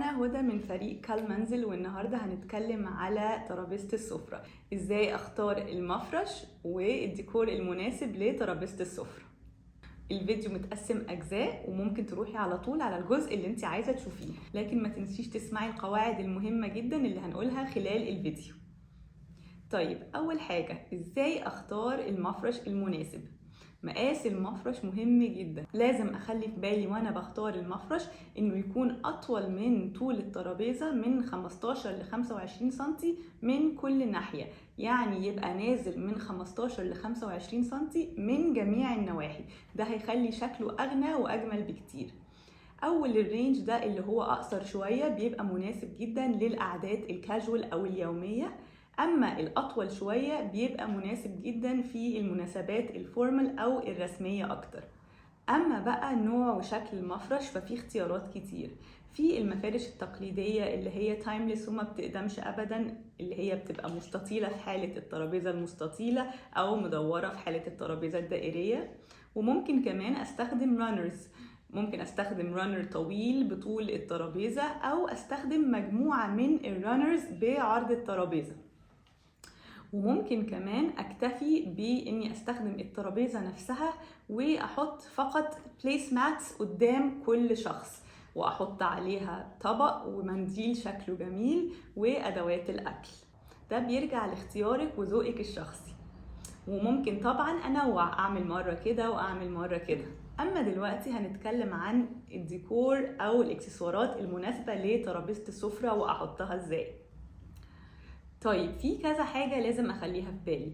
أنا هدى من فريق كالمنزل، والنهاردة هنتكلم على ترابيزة السفرة. ازاي اختار المفرش والديكور المناسب لترابيزة السفرة. الفيديو متقسم اجزاء، وممكن تروحي على طول على الجزء اللي انت عايزة تشوفيه، لكن ما تنسيش تسمعي القواعد المهمة جدا اللي هنقولها خلال الفيديو. طيب، اول حاجة، ازاي اختار المفرش المناسب؟ مقاس المفرش مهم جدا. لازم اخلي في بالي وانا بختار المفرش انه يكون اطول من طول الترابيزة من 15 ل 25 سنتي من كل ناحية، يعني يبقى نازل من 15 ل 25 سنتي من جميع النواحي. ده هيخلي شكله اغنى واجمل بكتير. اول ال range ده اللي هو اقصر شوية بيبقى مناسب جدا للقعدات الكاجوال او اليومية، اما الاطول شوية بيبقى مناسب جدا في المناسبات ال formal او الرسمية اكتر. اما بقى نوع وشكل المفرش ففي اختيارات كتير. في المفارش التقليدية اللي هي timeless وما بتقدمش ابدا، اللي هي بتبقى مستطيلة في حالة الترابيزة المستطيلة او مدورة في حالة الترابيزة الدائرية. وممكن كمان استخدم runners، ممكن استخدم runner طويل بطول الترابيزة، او استخدم مجموعة من ال runners بعرض الترابيزة. وممكن كمان اكتفي باني استخدم الترابيزة نفسها واحط فقط place mats قدام كل شخص، واحط عليها طبق ومنديل شكله جميل وادوات الاكل. ده بيرجع لاختيارك وذوقك الشخصي. وممكن طبعا انوع، اعمل مرة كده واعمل مرة كده. اما دلوقتي هنتكلم عن الديكور او الاكسسوارات المناسبة لترابيزه السفرة واحطها ازاي. طيب، في كذا حاجة لازم أخليها في بالي.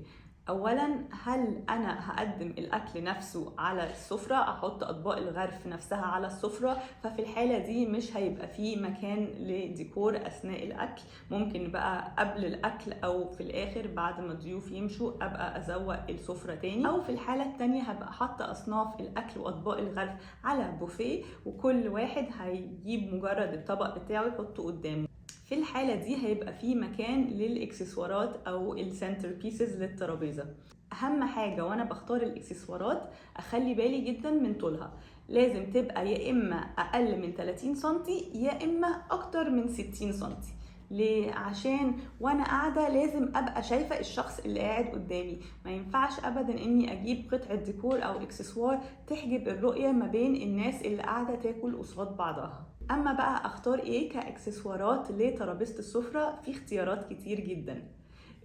اولا، هل انا هقدم الاكل نفسه على السفره؟ احط اطباق الغرف نفسها على السفره؟ ففي الحالة دي مش هيبقى فيه مكان لديكور اثناء الاكل. ممكن بقى قبل الاكل او في الاخر بعد ما الضيوف يمشوا ابقى ازوق السفرة تاني. او في الحالة التانية هبقى حاطه اصناف الاكل واطباق الغرف على بوفيه، وكل واحد هيجيب مجرد الطبق بتاعه يحطه قدامه. في الحالة دي هيبقى في مكان للإكسسوارات أو ال center pieces للترابيزة. أهم حاجة وأنا بختار الإكسسوارات أخلي بالي جدا من طولها. لازم تبقى يا إما أقل من 30 سنتي يا إما أكتر من 60 سنتي. ليه؟ عشان وانا قاعدة لازم ابقى شايفه الشخص اللي قاعد قدامي. ما ينفعش ابدا اني اجيب قطعه ديكور او اكسسوار تحجب الرؤية ما بين الناس اللي قاعدة تاكل قصاد بعضها. اما بقى اختار ايه كاكسسوارات لترابيزه السفره، في اختيارات كتير جدا.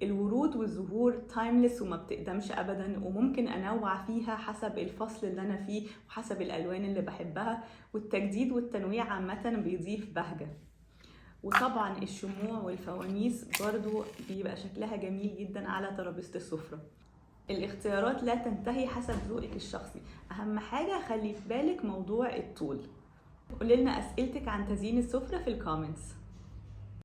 الورود والزهور timeless وما بتقدمش ابدا، وممكن انوع فيها حسب الفصل اللي انا فيه وحسب الالوان اللي بحبها، والتجديد والتنويع عامة بيضيف بهجه. وطبعا الشموع والفوانيس برضو بيبقى شكلها جميل جدا على ترابيزة السفرة. الاختيارات لا تنتهي حسب ذوقك الشخصي. اهم حاجة خلي في بالك موضوع الطول. قولي لنا اسئلتك عن تزيين السفرة في ال comments.